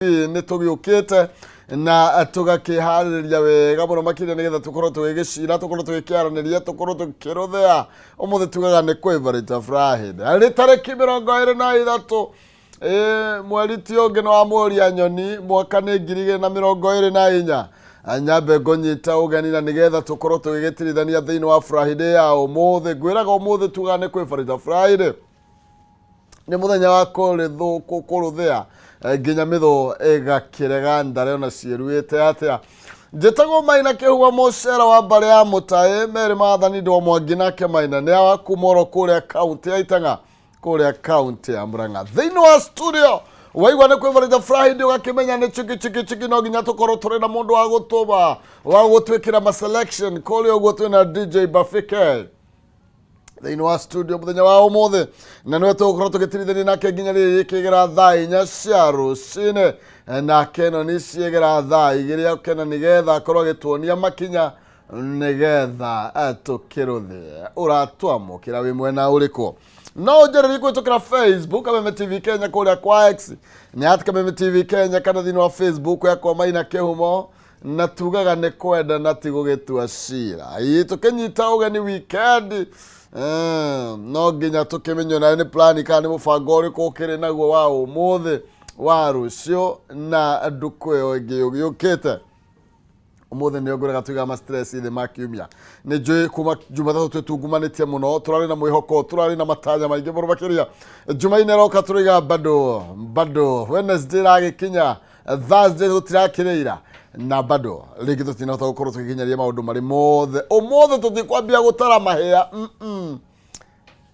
Nĩ tũgĩũkĩte na tũgakĩharĩrĩria wega mũno makĩria nĩgetha tũkorwo tũgĩgĩcira, tũkorwo tũgĩkĩaranĩria, tũkorwo tũkĩrũthĩa. Ũmũthĩ tugaga nĩ kwĩbarĩta Friday, arĩ tarĩki 23, ĩĩ, mweri ti ũngĩ nĩ wa Mũria Nyoni, mwaka nĩ 2024. Nyambe ngũnyita ũgeni na nĩgetha tũkorwo tũgĩgĩtirithania thĩinĩ wa Friday ya ũmũthĩ. Ngwĩraga ũmũthĩ tugaga nĩ kwĩbarĩta Friday, nĩ mũthenya wa kũrũthĩa nginya mĩthũ ĩgakĩrega ndare ona ciĩruĩte atĩa. Njĩtagwo Maina Kĩhua, mũcera wa mbarĩ ya Mũtaĩ merĩ maathani ndwa Mwangi, nake Maina nĩ wa kuma oro kũrĩa kaunti ya Itang'a, kũrĩa kaunti ya Murang'a. Thĩinĩ wa studio waigua nĩ kwĩbarĩta Friday, ũgakĩmenya nĩ chiki chiki chiki, no nginya tũkorwo tũrĩ na mũndũ wa gũtũma wa gũtwĩkĩra ma selection kũrĩa ũguo. Twĩna DJ Bafike thĩinĩ wa studio mũthenya wa ũmũthĩ, na nĩwe tũgũkorwo tũgĩtirithania nake nginya rĩrĩ rĩkĩgera thaa 4 cia rũcinĩ, nake ĩno nĩ ciegera thaa 2 oke na nĩgetha akorwo agĩtuonia makinya nĩgetha tũkĩrũthĩe. Ũratwamũkĩra wĩ mwena ũrĩkũ? No ũnjarĩrie kũhĩtũkĩra Facebook Kameme TV Kenya, kũrĩa kwa X nĩ at Kameme TV Kenya, kana thĩinĩ wa Facebook yakwa Maina Kĩhumo. Na tugaga nĩ kwenda na ti gũgĩtua cira. Ĩ tũkĩnyita ũgeni weekend, no nginya tũkĩmenye nayo nĩ plan kana nĩ mũbango ũrĩkũ ũkĩrĩ naguo wa ũmũthĩ, wa rũciũ na ndukũ ĩyo ĩngĩ yũkĩte. Ũmũthĩ nĩ ngwĩraga tuiga ma stress thĩ ma kiumia. Nĩ njũĩ kuma Jumatatũ twĩtungumanĩtie mũno, tũrarĩ na mwĩhoko, tũrarĩ na matanya maingĩ mũno makĩria. Jumaine ĩroka tũraiga bado bado, Wednesday ĩragĩkinya, Thursday tũtirakĩrĩ ira na bado rĩngĩ tũtinahota gũkorwo tũgĩkinyaria maũndũ marĩ mothe. Ũmũthĩ tũtikwambia gũtara mahĩa,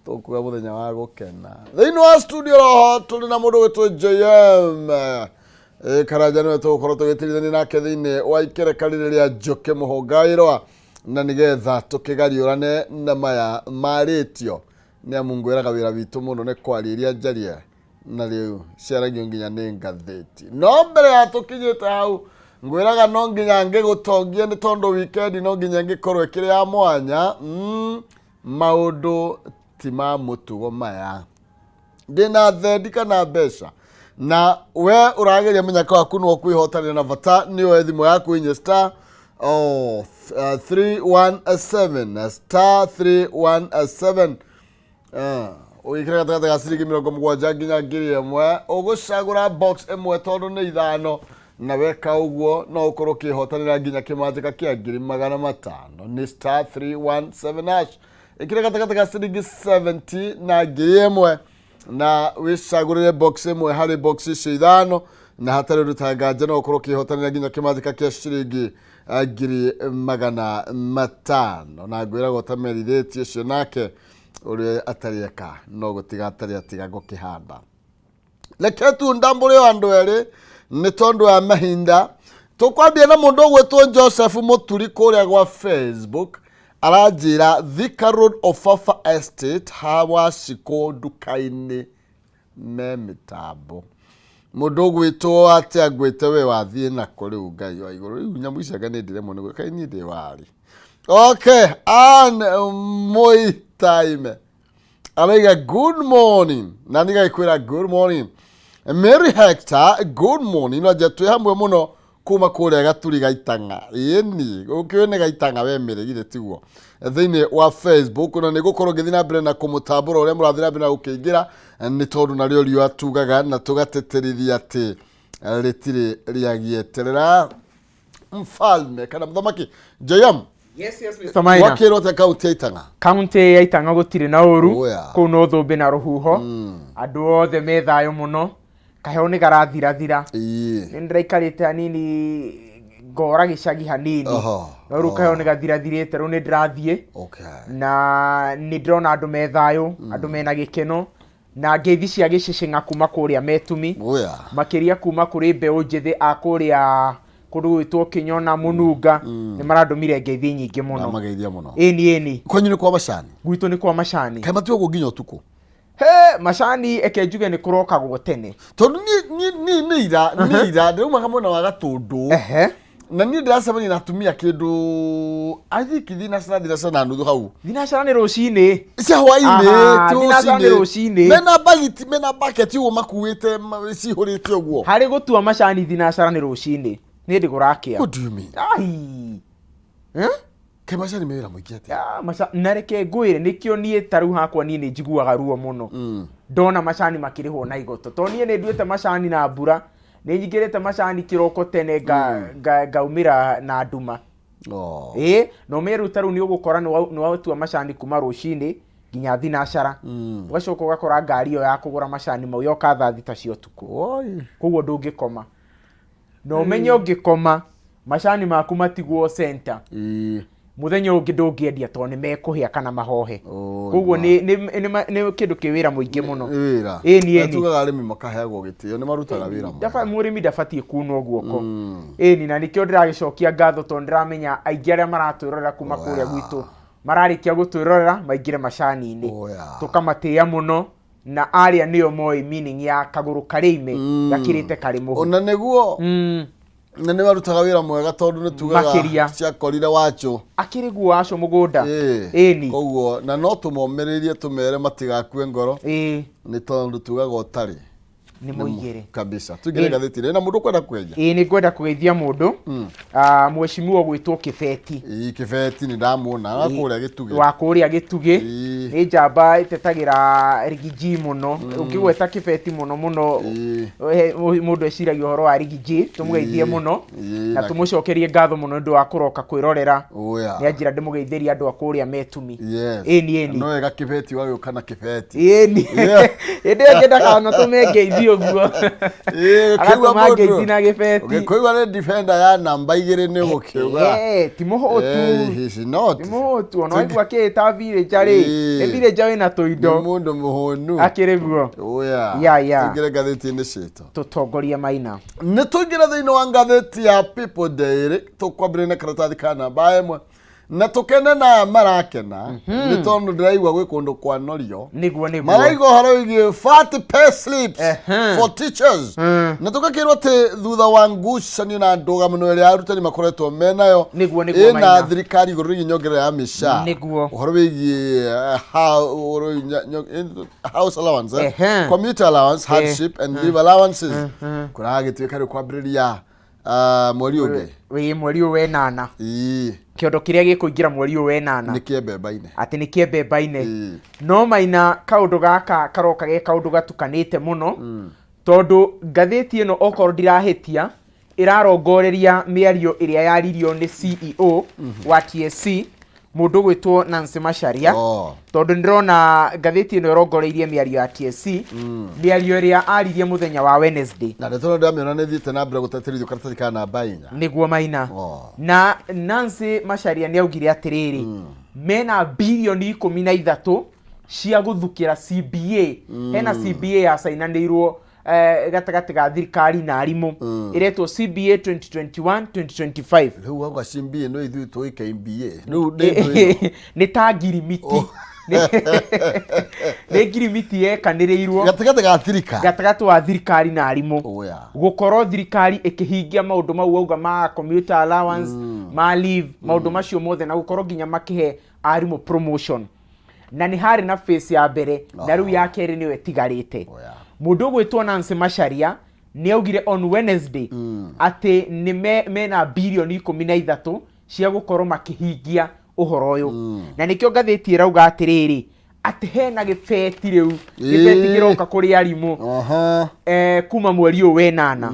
tũkuga mũthenya wa gũkena. Thĩinĩ wa studio roho tũrĩ na mũndũ gwĩtwo JM Karanja, nĩwe tũgũkorwo tũgĩtirithania nake thĩinĩ wa ikereka rĩrĩ rĩa Njũkĩ Mũhũngaĩrwa, na nĩgetha tũkĩgariũrane na maya marĩtio, nĩ amu ngwĩraga wĩra witũ mũno nĩ kwaria iria njarie na rĩu ciaragio nginya nĩ ngathĩti. No mbere ya tũkinyĩte hau, ngwĩraga no nginya ngĩgũtongie, nĩ tondũ weekend no nginya ngĩkorwo ĩkĩrĩ ya mwanya. Maũndũ ti ma mũtugo maya, ndĩna thendi kana mbeca na we ũrageria mũnyaka waku no kwĩhotanĩra, na bata nĩ oe thimũ yaku inye star, oh, 317 star 317, ũgĩkĩra gatagatĩ ga ciringi 70 nginya 1000, ũgũcagũra box ĩmwe tondũ nĩ ithano, na weka ũguo no ũkorwo ũkĩhotanĩra nginya kĩmanjĩka kĩa 500,000. Nĩ star 317 hash, ĩkĩra gatagatĩ ga ciringi 70 na 1000 na wĩcagũrĩre box ĩmwe harĩ box icio ithano, na hatarĩ ũndũ ta nganja no ũkorwo ũkĩhotanĩra nginya kĩmanjĩka kĩa ciringi 500,000. Na ngwĩraga ũtamerithĩtie ũcio nake ũrĩa atarĩ eka no gũtiga atarĩ atiga gũkĩhanda. Reke tu ndambũre o andũ erĩ nĩ tondũ wa mahinda. Tũkwambia na mũndũ ũgwĩtwo Joseph Mũturi kũrĩa gwa Facebook, aranjĩra Thika Road, Ofafa Estate, Hawacikũ nduka-inĩ me mĩtambo. Mũndũ ũgwĩtwo atĩa ngwĩte we wathiĩ nako rĩu? Ngai wa igũrũ, rĩu nyamũ ici anga nĩ ndĩremwo nĩ gwĩka, niĩ ndĩ warĩ. Okay, Ann Mũitaime araiga good morning, na nigagĩkwĩra good morning. Mary Hector, good morning, no nja twĩ hamwe mũno kuma kũrĩa Gaturi Gaitang'a. Ĩni ũkĩũĩ nĩ Gaitang'a we mĩrĩ githĩ tiguo? Thĩinĩ wa Facebook na nĩ gũkorwo ngĩthiĩ na mbere na kũmũtambũra ũrĩa mũrathiĩ na mbere na gũkĩingĩra, nĩ tondũ narĩo riũa tugaga na tũgatĩtĩrithia atĩ rĩtirĩ rĩagĩeterera mfalme kana mũthamaki. JM. Yes, Mr. Maina. Wakĩrwo atĩa kaunti ya Itang'a? Kaunti ya Itang'a gũtirĩ na ũru. Oya. Kũu no thũmbĩ na rũhuho. Andũ othe me thayũ mũno. Kaheo nĩ garathirathira. Nĩ ndĩraikarĩte hanini ngora gĩcagi hanini. No rĩu kaheo nĩ gathirathirĩte, rĩu nĩ ndĩrathiĩ. Na nĩ ndĩrona andũ me thayũ, andũ mena gĩkeno. Na ngeithi cia gĩcĩcĩng'a kuma kũrĩa Metumi. Makĩria kuma kũrĩ mbeũ njĩthĩ a kũrĩa kũndũ gwĩtwo Kĩnyona Mũnunga, nĩ marandũmire ngeithi nyingĩ mũno. Ndamageithia mũno. Ĩni ĩni. Kwanyu nĩ kwa macani? Gwitũ nĩ kwa macani. Kaĩ matuagwo nginya ũtukũ? He macani, eke njuge nĩ kũrokagwo tene. Tondũ niĩ nĩ ira ndĩraumaga mwena wa Gatũndũ. Na niĩ ndĩracemania na atumia kĩndũ, I think thinacara, thinacara na nuthu hau. Thinacara nĩ rũcinĩ. Cia hwainĩ. Aha, ti thinacara nĩ rũcinĩ. Mena bagiti, mena bucket ũguo makuĩte cihũrĩte ũguo. Harĩ gũtua macani thinacara nĩ rũcinĩ, nĩ ndĩ kũrakĩa. What do you mean? Ai. Eh? Kaĩ macani me wĩra mũingĩ atĩa? Ya, na reke ngwĩre nĩkĩo niĩ ta rĩu hakwa niĩ nĩ njiguaga ruo mũno ndona macani makĩrĩhwo na igoto, tondũ niĩ nĩ nduĩte macani na mbura, nĩ nyingĩrĩte macani kĩroko tene ngaumĩra na nduma. Oh. Ĩĩ, na ũmenye rĩu ta rĩu nĩ ũgũkora nĩ watua macani kuma rũcinĩ nginya thinacara, ũgacoka ũgakora ngari ĩyo ya kũgũra macani mau yoka thaa 6 cia ũtukũ. Oi. Koguo ndũngĩkoma, na ũmenye ũngĩkoma macani maku matigwo center, mũthenya ũngĩ ndũngĩendia tondũ nĩ mekũhĩa kana mahohe. Oh, Koguo ma. nĩ kĩndũ kĩ wĩra mũingĩ mũno. Nĩ wĩra. Ĩni, Na ĩni. tugaga arĩmi makaheagwo gĩtĩo, nĩ marutaga wĩra mũno. Mũrĩmi ndabatiĩ kunwo guoko. Ĩni, na nĩkĩo ndĩragĩcokia ngatho tondũ ndĩramenya aingĩ arĩa maratwĩrorera kuma kũrĩa gwitũ mararĩkia gũtwĩrorera maingĩre macani-inĩ. Oh, yeah. Tũkamatĩĩa mũno, na arĩa nĩo moĩ meaning ya kagũrũ karĩ ime gakĩrĩte karĩ mũhu. Ona nĩguo. Na nĩ marutaga wĩra mwega tondũ nĩ tugaga Makĩria. ciakorire wachũ. Akĩrĩ guo waco mũgũnda. Ĩĩ. Ĩni. Koguo na no tũmomĩrĩrie, tũmere matigakue ngoro, nĩ tondũ tugaga ũtarĩ Nĩ mũigĩre. Kabisa. Tũingĩre ngathĩti-inĩ na mũndũ ũkwenda kwenja. Ĩĩ, nĩ ngwenda kũgeithia mũndũ, mheshimiwa ũgwĩtwo Kĩbeti. Ĩĩ, Kĩbeti nĩ ndamuona wa kũrĩa Gĩtugĩ. Wa kũrĩa Gĩtugĩ. Nĩ njamba ĩtetagĩra rigiji mũno. Ũngĩgweta Kĩbeti mũno mũno, mũndũ eciragia ũhoro wa rigiji. Tũmũgeithie mũno na tũmũcokerie ngatho mũno nĩ ũndũ wa kũroka kwĩrorera. Oya. Nĩ anjĩra ndĩmũgeithĩrie andũ a kũrĩa Metumi. Yes. Ĩni, ĩni. No wega Kĩbeti wagĩũka na Kĩbeti. Ĩni. Hĩndĩ ĩyo ngĩndakanatũme ngeithi ũguo. Ĩĩ, ũkĩigua Agatũma mũndũ- ngeithi na Gĩbeti. Ũgĩkũigua nĩ defender ya namba 2 nĩ ũgũkiuga. Ti mũhũtu. Eh, he is not. Ti mũhũtu ona waigua akĩĩta villager rĩ, nĩ villager wĩna Nĩ tũindo. mũndũ mũhũnu. Akĩrĩ guo. Oya. Ya. Tũingĩre ngathĩti-inĩ citũ. Tũtongorie Maina. Nĩ tũingĩre thĩinĩ wa ngathĩti ya People Daily, tũkwambĩrĩria na karatathi ka namba 1 na tũkene na aya marakena nĩ tondũ ndĩraigua gwĩ kũndũ kwanorio. Nĩguo. Maraigua ũhoro wĩgiĩ fat pay slips for teachers, na tũgakĩrwo atĩ thutha wa ngucanio na ndũgamano ĩrĩa arutani makoretwo menayo Nĩguo, ĩna Maina. thirikari igũrũ rĩgiĩ nyongerera ya mĩcara, ũhoro wĩgiĩ ũhoro wĩgiĩ house allowance, commuter allowance, hardship and leave allowances, kũragĩtuĩka rĩu kwambĩrĩria mweri ũngĩ. Wĩ mweri ũyũ wenana. Kĩondo kĩrĩa gĩkũingĩra mweri ũyũ wenana. Nĩ kĩembemba-inĩ. Atĩ nĩ kĩembemba-inĩ. No Maina, kaũndũ gaka karoka ge kaũndũ gatukanĩte mũno, tondũ ngathĩti ĩno, okorwo ndirahĩtia, ĩrarongoreria mĩario ĩrĩa yaririo nĩ CEO wa TSC, mũndũ ũgwĩtwo Nancy Macharia. Tondũ ndĩrona ngathĩti ĩno ĩrongoreirie mĩario ya TSC, mĩario ĩrĩa aririe mũthenya wa Wednesday. Na ndeto ĩno ndĩramĩona nĩ thiĩte na mbere gũteterithio karatathi ka namba 4. Nĩguo, Maina. Na Nancy Macharia nĩ augire atĩrĩrĩ, mena birioni 13 cia gũthukĩra CBA. Hena CBA yacainanĩirwo gatagatĩ ga thirikari na arimũ, ĩretwo CBA 2021 2025. Rĩu wauga CBA, no ithuĩ tũĩ KMBA rĩu nĩ ndũ ĩno. Nĩ ta ngirimiti, nĩ ngirimiti yekanĩrĩirwo gatagatĩ ga thirikari, gatagatĩ wa thirikari na arimũ, Oya. Gũkorwo thirikari ĩkĩhingia maũndũ mau auga ma commuter allowance, ma leave, maũndũ macio mothe, na gũkorwo nginya makĩhe arimũ promotion. Na nĩ harĩ na phase ya mbere, na rĩu ya kerĩ nĩyo ĩtigarĩte. Oya. Mũndũ ũgwĩtwo Nancy Macharia nĩ augire on Wednesday atĩ nĩ mena birioni 13 cia gũkorwo makĩhingia ũhoro ũyũ, na nĩkĩo ngathĩti ĩrauga atĩrĩrĩ, atĩ hena gĩbeti rĩu, gĩbeti kĩroka kũrĩ arimũ kuma mweri ũyũ wenana.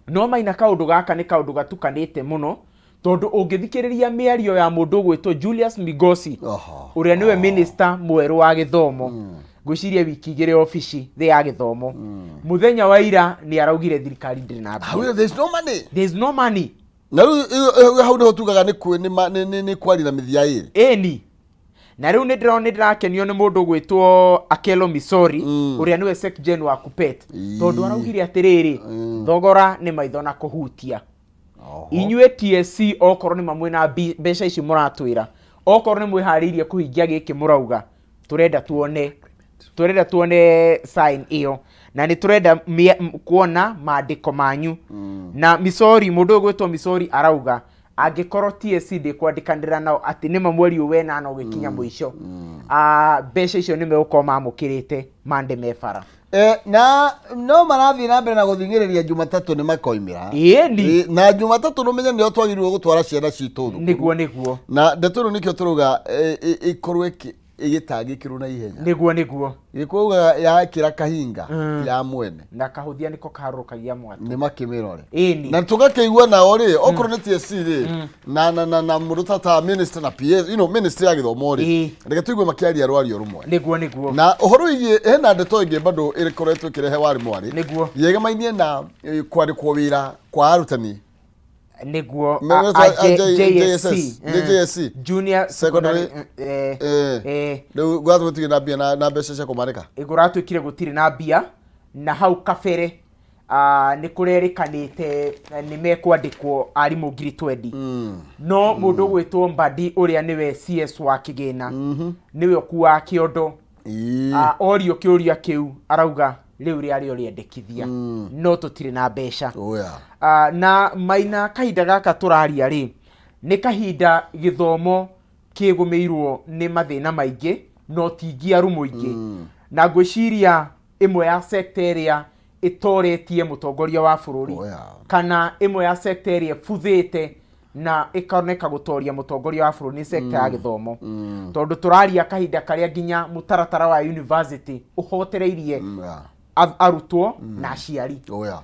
No Maina, kaũndũ gaka nĩ kaũndũ gatukanĩte mũno, tondũ ũngĩthikĩrĩria mĩario ya mũndũ ũgwĩtwo Julius Migosi, ũrĩa nĩwe minister mwerũ wa gĩthomo, ngwĩciria wiki 2 obici thĩ ya gĩthomo, mũthenya wa ira nĩ araugire thirikari ndĩrĩ na mbia. Hau there's no money. There's no money. Na rĩu hau nĩho tugaga nĩ kwĩ- nĩ ma- nĩ- nĩ- nĩ kwaria na mĩthia ĩrĩ. Ĩni, na rĩu nĩ ndĩrona nĩ ndĩrakenio nĩ mũndũ ũgwĩtwo Akelo Misori, ũrĩa nĩwe secgen wa Kupet, tondũ araugire atĩrĩrĩ, thogora nĩ maitho na kũhutia. Inyuĩ TSC, okorwo nĩ mamwe na mbeca ici mũratwĩra, okorwo nĩ mwĩharĩirie kũhingia gĩkĩ mũrauga, tũrenda tuone sign ĩyo. Na nĩ tũrenda kuona maandĩko manyu. Na Misori, mũndũ ũyũ gwĩtwo Misori arauga angĩkorwo TSC ndĩkwandĩkanĩra nao atĩ nĩma mweri ũyũ wenana ũgĩkinya mũico, mbeca icio nĩ megũkorwo mamũkĩrĩte mande me bara. Na no marathiĩ na mbere na gũthing'ĩrĩria Jumatatũ nĩ makoimĩra. Ĩni. Na Jumatatũ nũmenye nĩyo twagĩrĩirwo gũtwara ciana citũ thukuru. Nĩguo, nĩguo. Na ndeto ĩno nĩkĩo tũrauga ĩkorwo ĩgĩtangĩkĩrwo na ihenya. Nĩguo, nĩguo. Gĩkũyũ ugaga yakĩra kahinga ti ya mwene. Na kahũthia nĩko kaharũrũkagia mwatũ. Nĩ makĩmĩrore. Ĩni. Na tũgakĩigua nao rĩ, okorwo nĩ TSC rĩ, na mũndũ ta minister na PS, ministry ya gĩthomo rĩ, reke tũigue makĩaria rwario rũmwe. Nĩguo, nĩguo. Na ũhoro wĩgiĩ hena ndeto ĩngĩ bado ĩkoretwo ĩkĩrehe wari mwarĩ. Nĩguo. Yegemainie na kwandĩkwo wĩra kwa arutani. Nĩguo. JSS. JSC. Nĩ JSC. Junior Secondary. Secondary. Rĩu gwatũ gũtirĩ na mbia na mbeca cia kũmarĩka. Kũratuĩkire gũtirĩ na mbia na hau kabere nĩ kũrerĩkanĩte nĩ mekwandĩkwo arimũ 20,000, no mũndũ ũgwĩtwo Mbadi ũrĩa nĩwe CS wa kĩgĩna, nĩwe ũkuaga kĩondo, orio kĩũria kĩu arauga rĩu rĩarĩ o rĩendekithia no tũtirĩ na mbeca. Oya. Na Maina, kahinda gaka tũraria rĩ, nĩ kahinda gĩthomo kĩgũmĩirwo nĩ mathĩna maingĩ no tingiaru mũingĩ, na ngwĩciria ĩmwe ya sector ĩrĩa ĩtoretie mũtongoria wa bũrũri kana ĩmwe ya sector ĩrĩa ĩbuthĩte na ĩkoneka gũtoria mũtongoria wa bũrũri nĩ sector ya gĩthomo, tondũ tũraria kahinda karĩa nginya mũtaratara wa university ũhotereirie arutwo na aciari. Oya.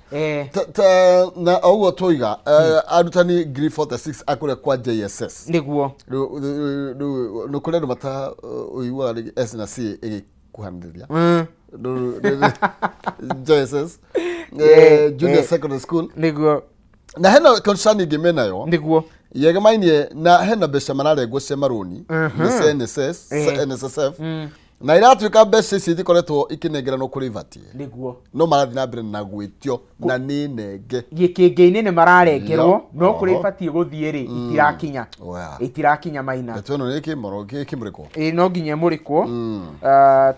Na ũguo twoiga arutani 46,000 akũrĩa kwa JSS. Nĩguo. Rĩu nĩ kũrĩ andũ mata ũiguaga rĩngĩ S na C ĩgĩkuhanĩrĩria. JSS, Junior Secondary School. Nĩguo. Na hena concern ĩngĩ menayo Nĩguo. yegemainie na hena mbeca mararengwo cia marũni nĩ cia NSS, NSSF, na iratuĩka mbeca ici ithikoretwo ikĩnengeranwo kũrĩ ibatiĩ, no marathiĩ na mbere na gwĩtio na nĩ nenge. Gĩkĩngĩ-inĩ nĩ mararengerwo no kũrĩa ibatiĩ gũthiĩ rĩ, itirakinya. Oya. Itirakinya, Maina. Ndeto ĩno nĩ ĩkĩmũrĩkwo. Ĩ, no nginya ĩmũrĩkwo,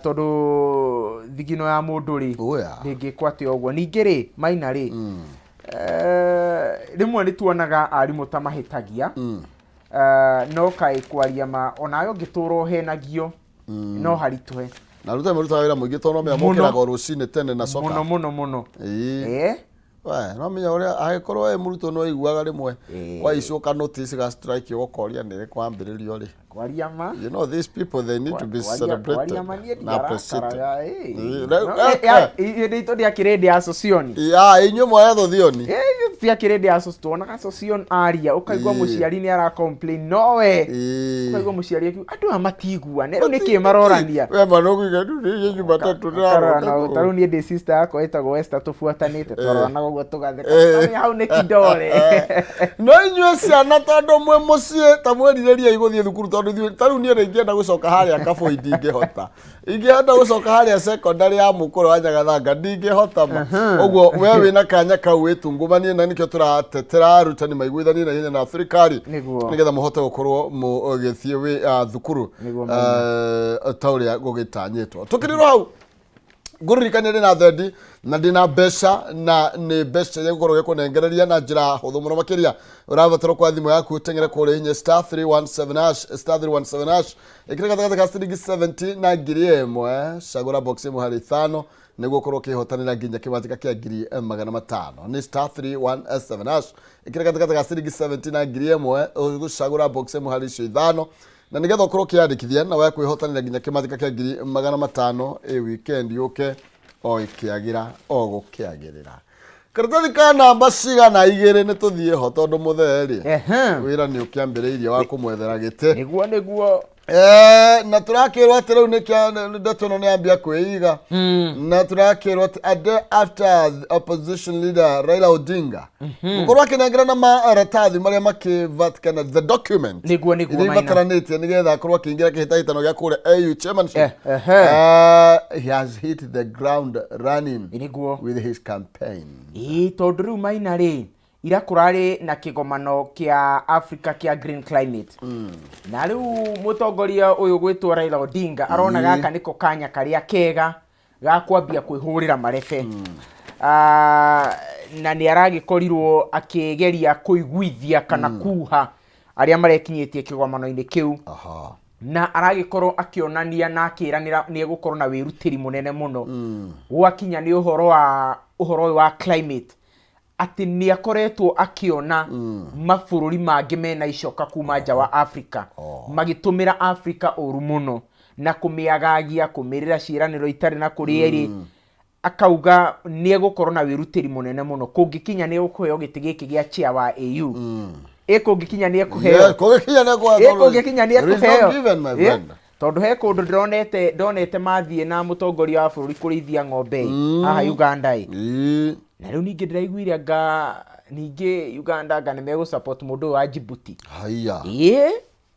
tondũ thigino ya mũndũ rĩ ndĩngĩkwo atĩ ũguo. Ningĩ rĩ, Maina rĩ, rĩmwe nĩ tuonaga arimũ ta mahĩtagia, no kaĩ kwaria ma onawe ũngĩtũra ũhenagio no haritũhe. Na arutani marutaga wĩra mũingĩ tondũ no menya Mũno. mokĩraga o rũcinĩ tene na coka. Mũno mũno mũno. We, no menya ũrĩa angĩkorwo wĩ mũrutwo no iguaga rĩmwe kwa icoka notice ga strike ũkoria nĩ kwambĩrĩrio rĩ. Kwaria ma. These people, they need to be celebrated Kwaria ma niĩ na appreciated. ndiarakaraga. Okay. Hĩndĩ itũ ndiakĩrĩ hĩndĩ ya socioni. Ya inyuĩ mwaetho thioni. Tiakĩrĩ hĩndĩ ya soci, tuonaga socio aria ũkaigua mũciari nĩ ara complain nowe, ũkaigua mũciari akiuga andũ aya matigua rĩu nĩkĩ marorania. We mwana ũkũiga rĩu Jumatatũ. Karora na ta rĩu niĩ ndĩ sister yakwa ĩtagwo Esther, tũbuatanĩte twaroranaga ũguo tũgatheka. Tũkamenya hau nĩ kidole. No inyuĩ ciana tondũ mwĩ mũciĩ ta mwĩrirĩriai gũthiĩ thukuru, tondũ ithuĩ ta rĩu niĩ rĩ ingĩenda gũcoka harĩa kabũi ndingĩhota, ingĩenda gũcoka harĩa secondary ya mũkũrũ wa Nyagathanga ndingĩhota ma. Ũguo we wĩna kanya kau wĩtungumanie, na nĩkĩo tũratetera arutani maiguithanie na ihenya na thirikari nĩgetha mũhote gũkorwo mũgĩthiĩ thukuru ta ũrĩa gũgĩtanyĩtwo. Tũkĩrĩrwo hau ngũririkania ndĩna thendi na ndĩna mbeca, na nĩ mbeca iria ngũkorwo gĩkũnengereria na njĩra hũthũ mũno makĩria. Ũrabatara kwa thimũ yaku ũteng'ere kũrĩa hinya *317#, *317#, ĩkĩra gatagatĩ ka ciringi 70 na 1,000, cagũra box ĩmwe harĩ ithano nĩguo ũkorwo ũkĩhotanĩra nginya kĩmanjĩka kĩa 500,000. Nĩ *317#, ĩkĩra gatagatĩ ka ciringi 70 na 1,000, ũgũcagũra box ĩmwe harĩ icio ithano na nĩgetha ũkorwo ũkĩyandĩkithia na wa kwĩhotanĩra nginya kĩmanjĩka kĩa 500,000. Ĩ weekend yũke o ĩkĩagĩra o gũkĩagĩrĩra. Karatathi ka namba cigana igĩrĩ nĩ tũthiĩ ho tondũ mũthee rĩ, wĩra nĩ ũkĩambĩrĩirie wa kũmwethera gĩtĩ. Nĩguo, nĩguo. Na tũrakĩrwo atĩ rĩu nĩ ndeto ĩno nĩ yambia kwĩiga, na tũrakĩrwo atĩ a day after the opposition leader Raila Odinga gũkorwo akĩnengerana maratathi marĩa makĩbatikana, the document Nĩguo, iria Maina. ibataranĩtie nĩgetha akorwo akĩingĩra kĩhĩtahĩtano gĩa kũrĩa AU chairmanship, he has hit the ground running with his campaign. Ĩĩ, tondũ rĩu Maina rĩ, ira kũrarĩ na kĩgomano kĩa Africa kĩa Green Climate, na rĩu mũtongoria ũyũ gwĩtwo Raila Odinga arona gaka nĩko kanya karĩa kega. Ga kwambia kwĩhũrĩra marebe. Ah, na nĩ aragĩkorirwo akĩgeria kũiguithia kana kuha arĩa marekinyĩtie kĩgomano-inĩ kĩu. Na aragĩkorwo akĩonania na akĩranĩra nĩ egũkorwo na wĩrutĩri mũnene mũno gwakinya nĩ ũhoro wa ũhoro ũyũ wa climate, atĩ nĩ akoretwo akĩona mabũrũri mangĩ mena icoka kuma nja wa Africa magĩtũmĩra Africa ũru mũno na kũmĩagagia, kũmĩrĩra ciĩranĩro itarĩ na kũrĩa ĩrĩ. Akauga nĩ egũkorwo na wĩrutĩri mũnene mũno kũngĩkinya nĩ egũkũheo gĩtĩ gĩkĩ gĩa chair wa AU. Ĩ kũngĩkinya nĩ ekũheo. Kũngĩkinya nĩ ekũheo. Ĩ kũngĩkinya nĩ There is no ekũheo. given, my Ĩ, friend. Tondũ he kũndũ ndĩronete ndonete mathiĩ na mũtongoria wa bũrũri kũrĩithia ng'ombe ĩ, haha Uganda ĩ. Na rĩu ningĩ ndĩraiguire anga ningĩ Uganda anga nĩ megũ support mũndũ ũyũ wa Djibouti. Haiya. Ĩ.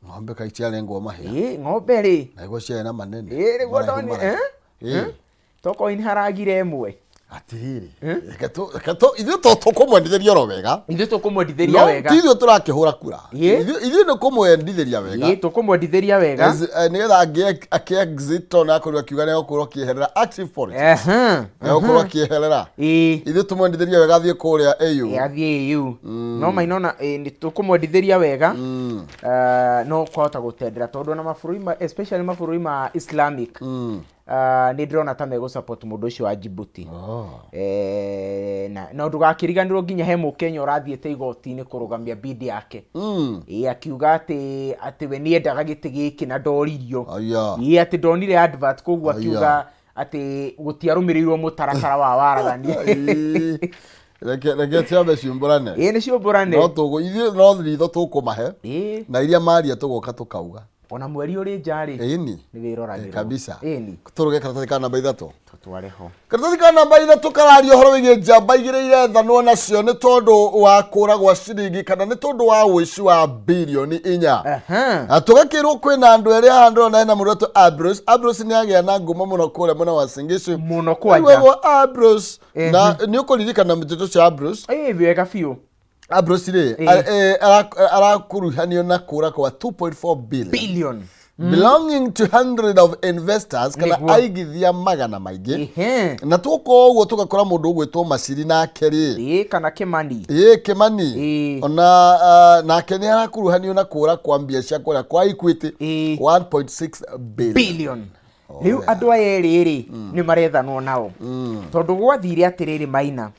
Ng'ombe kaĩ ciarengwo mahĩa. Ĩ ng'ombe rĩ. Na igua ciarĩ na manene. Ĩ nĩguo Maraihu ndoni maraihu. Eh? Ĩ. Tokorwo nĩ haragire ĩmwe. Atiriri, reke ithuĩ to tũkũmwendithĩria oro wega. Ithuĩ tũkũmwendithĩria No wega. ti ithuĩ tũrakĩhũra kura. Ĩ. Ithuĩ nĩ kũmwendithĩria wega. Ĩ tũkũmwendithĩria wega. Nĩgetha akĩ-exit ona akorirwo akiuga nĩ egũkorwo akĩeherera active politics. Nĩ egũkorwo akĩeherera. Ithuĩ tũmwendithĩria wega athiĩ kũrĩa AU. Ĩ, athiĩ AU. No mainona nĩ tũkũmwendithĩria wega. No kwahota gũtendera tondũ ona mabũrũri ma, especially mabũrũri ma Islamic, nĩ ndĩrona ta megũ support mũndũ ũcio wa Djibouti. Na ndũgakĩriganĩrwo nginya he mũkenya ũrathiĩte igoti-inĩ kũrũgamia bid yake. Ĩ akiuga atĩ we nĩendaga gĩtĩ gĩkĩ na ndoririo. Aya. Ĩ atĩ ndonire advert, koguo Aya. akiuga atĩ gũtiarũmĩrĩirwo mũtaratara wa waragania. Ĩ, reke ciambe ciumbũrane. Ĩ nĩ ciũmbũrane. No tũgũ ithuĩ no ritho tũkũmahe. Na iria maria tũgoka tũkauga. Ona mweri ũrĩ nja rĩ. Ĩni. Nĩ wĩroragĩrwo. Kabisa. Ĩni. Tũrũge karatathi ka namba 3. Tũtware ho. Karatathi ka namba 3 kararia ũhoro wĩgiĩ njamba igĩrĩ irethanwo nacio nĩ tondũ wa kũra gwa ciringi kana nĩ tondũ wa ũici wa birioni 4. Na tũgakĩrwo kwĩna andũ erĩ haha ndĩrona hena mũndũ wetwo Ambrose. Ambrose nĩ agĩa na ngumo mũno kũrĩa mwena wa Singishu. Mũno kwanja. Rĩu Ambrose na nĩ ũkũririkana mũtĩtũ ũcio Ambrose. Ĩ wega biũ. Ambrose rĩ, arakuruhanio na kũra kwa 2.4 billion. Billion. Belonging to hundred of investors kana Nĩguo. aigithia magana maingĩ. Na tuoka ũguo tũgakora mũndũ ũgwĩtwo Maciri nake rĩ. Ĩ kana Kimani. Ĩ Kimani. Ona nake nĩ arakuruhanio na kũra kwa mbia cia kũrĩa kwa Equity 1.6 billion. Billion. Rĩu andũ aya erĩ rĩ nĩ marethanwo nao. Tondũ gwathire atĩrĩrĩ Maina.